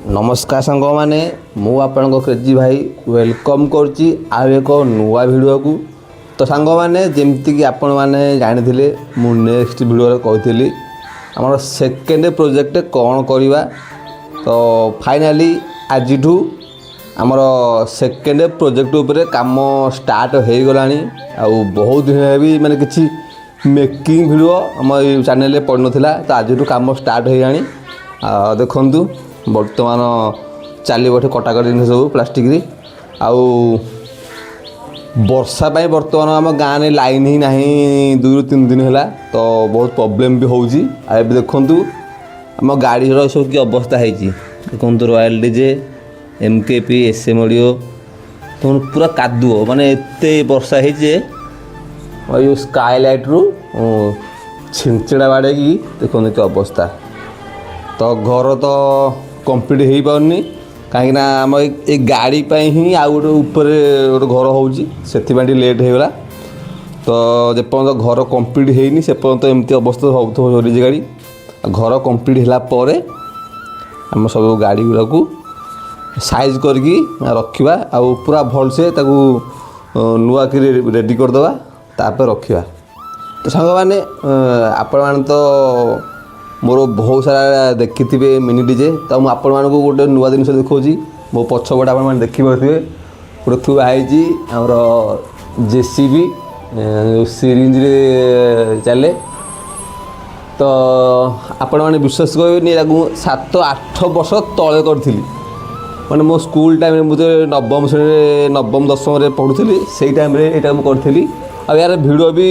ନମସ୍କାର ସାଙ୍ଗମାନେ, ମୁଁ ଆପଣଙ୍କ କ୍ରେଜି ଭାଇ welcome କରୁଛି ଆଉ ଏକ ନୂଆ ଭିଡ଼ିଓକୁ। ତ ସାଙ୍ଗମାନେ, ଯେମିତିକି ଆପଣମାନେ ଜାଣିଥିଲେ, ମୁଁ ନେକ୍ସଟ ଭିଡ଼ିଓରେ କହିଥିଲି ଆମର ସେକେଣ୍ଡ ପ୍ରୋଜେକ୍ଟ କ'ଣ କରିବା। ତ ଫାଇନାଲି ଆଜିଠୁ ଆମର ସେକେଣ୍ଡ ପ୍ରୋଜେକ୍ଟ ଉପରେ କାମ ଷ୍ଟାର୍ଟ ହେଇଗଲାଣି। ଆଉ ବହୁତ ଦିନ ହେଲା ବି ମାନେ କିଛି ମେକିଂ ଭିଡ଼ିଓ ଆମ ଏଇ ଚ୍ୟାନେଲରେ ପଡ଼ିନଥିଲା। ତ ଆଜିଠୁ କାମ ଷ୍ଟାର୍ଟ ହେଇଗଲାଣି। ଆଉ ଦେଖନ୍ତୁ, ବର୍ତ୍ତମାନ ଚାଲିବ ଏଠି କଟାକଟି ଜିନିଷ ସବୁ ପ୍ଲାଷ୍ଟିକରେ। ଆଉ ବର୍ଷା ପାଇଁ ବର୍ତ୍ତମାନ ଆମ ଗାଁରେ ଲାଇନ୍ ହିଁ ନାହିଁ 2ରୁ 3 ଦିନ ହେଲା। ତ ବହୁତ ପ୍ରୋବ୍ଲେମ୍ ବି ହେଉଛି। ଆଉ ଏବେ ଦେଖନ୍ତୁ, ଆମ ଗାଡ଼ିର ସବୁ କି ଅବସ୍ଥା ହେଇଛି। ଦେଖନ୍ତୁ, royal DJ, M K P, S M audio ତ ପୁରା କାଦୁଅ। ମାନେ ଏତେ ବର୍ଷା ହେଇଛି ଯେ ଏଇ ଯେଉଁ ସ୍କାଏ ଲାଇଟ୍ରୁ ଛିଞ୍ଚଡ଼ା ବାଡ଼େଇକି ଦେଖନ୍ତୁ କି ଅବସ୍ଥା। ତ ଘର ତ କମ୍ପ୍ଲିଟ୍ ହେଇପାରୁନି, କାହିଁକିନା ଆମ ଏଇ ଗାଡ଼ି ପାଇଁ ହିଁ ଆଉ ଗୋଟେ ଉପରେ ଗୋଟେ ଘର ହେଉଛି, ସେଥିପାଇଁ ଟିକେ ଲେଟ୍ ହେଇଗଲା। ତ ଯେପର୍ଯ୍ୟନ୍ତ ଘର କମ୍ପ୍ଲିଟ୍ ହେଇନି, ସେପର୍ଯ୍ୟନ୍ତ ଏମିତି ଅବସ୍ଥା ହେଉଥିବ ଡିଜେ ଗାଡ଼ି। ଆଉ ଘର କମ୍ପ୍ଲିଟ୍ ହେଲା ପରେ ଆମେ ସବୁ ଗାଡ଼ି ଗୁଡ଼ାକୁ ସାଇଜ୍ କରିକି ରଖିବା ଆଉ ପୁରା ଭଲସେ ତାକୁ ନୂଆ କରି ରେଡ଼ି କରିଦେବା, ତାପରେ ରଖିବା। ତ ସାଙ୍ଗମାନେ, ଆପଣମାନେ ତ ମୋର ବହୁତ ସାରା ଦେଖିଥିବେ ମିନି ଡିଜେ। ତ ମୁଁ ଆପଣମାନଙ୍କୁ ଗୋଟେ ନୂଆ ଜିନିଷ ଦେଖାଉଛି। ମୋ ପଛପଟେ ଆପଣମାନେ ଦେଖିପାରୁଥିବେ, ଗୋଟେ ଥୁଆ ହେଇଛି ଆମର ଜେସିବି, ସିରିଞ୍ଜରେ ଚାଲେ। ତ ଆପଣମାନେ ବିଶ୍ୱାସ କରିବେନି, ଏଟାକୁ ମୁଁ 7-8 ବର୍ଷ ତଳେ କରିଥିଲି। ମାନେ ମୋ ସ୍କୁଲ ଟାଇମ୍ରେ, ମୁଁ ଯେତେବେଳେ ନବମ ଶ୍ରେଣୀରେ, ନବମ ଦଶମରେ ପଢ଼ୁଥିଲି, ସେଇ ଟାଇମ୍ରେ ଏଇଟା ମୁଁ କରିଥିଲି। ଆଉ ଏହାର ଭିଡ଼ିଓ ବି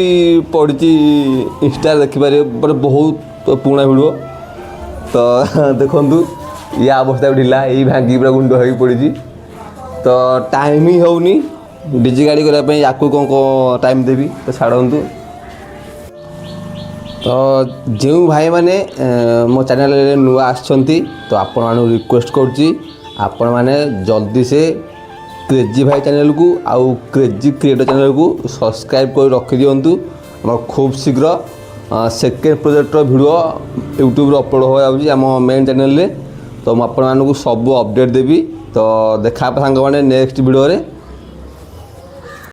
ପଡ଼ିଛି, ଇନଷ୍ଟାରେ ଦେଖିପାରିବେ, ମାନେ ବହୁତ ପୁରୁଣା ଭିଡ଼ିଓ। ତ ଦେଖନ୍ତୁ, ଇଏ ଅବସ୍ଥା ବି ଢିଲା, ଏଇ ଭାଙ୍ଗିକି ପୁରା ଗୁଣ୍ଡ ହେଇକି ପଡ଼ିଛି। ତ ଟାଇମ୍ ହିଁ ହେଉନି ଡିଜେ ଗାଡ଼ି କରିବା ପାଇଁ, ୟାକୁ କ'ଣ କ'ଣ ଟାଇମ୍ ଦେବି? ତ ଛାଡ଼ନ୍ତୁ। ତ ଯେଉଁ ଭାଇମାନେ ମୋ ଚ୍ୟାନେଲରେ ନୂଆ ଆସିଛନ୍ତି, ତ ଆପଣମାନଙ୍କୁ ରିକ୍ୱେଷ୍ଟ କରୁଛି, ଆପଣମାନେ ଜଲ୍ଦି ସେ କ୍ରେଜି ଭାଇ ଚ୍ୟାନେଲକୁ ଆଉ କ୍ରେଜି କ୍ରିଏଟର ଚ୍ୟାନେଲକୁ ସବସ୍କ୍ରାଇବ୍ କରି ରଖିଦିଅନ୍ତୁ। ଆମର ଖୁବ୍ ଶୀଘ୍ର ସେକେଣ୍ଡ ପ୍ରୋଜେକ୍ଟର ଭିଡ଼ିଓ ୟୁଟ୍ୟୁବରେ ଅପଲୋଡ଼ ହେବାକୁ ଯାଉଛି ଆମ ମେନ୍ ଚ୍ୟାନେଲରେ। ତ ମୁଁ ଆପଣମାନଙ୍କୁ ସବୁ ଅପଡ଼େଟ୍ ଦେବି। ତ ଦେଖା ହେବା ସାଙ୍ଗମାନେ ନେକ୍ସଟ ଭିଡ଼ିଓରେ।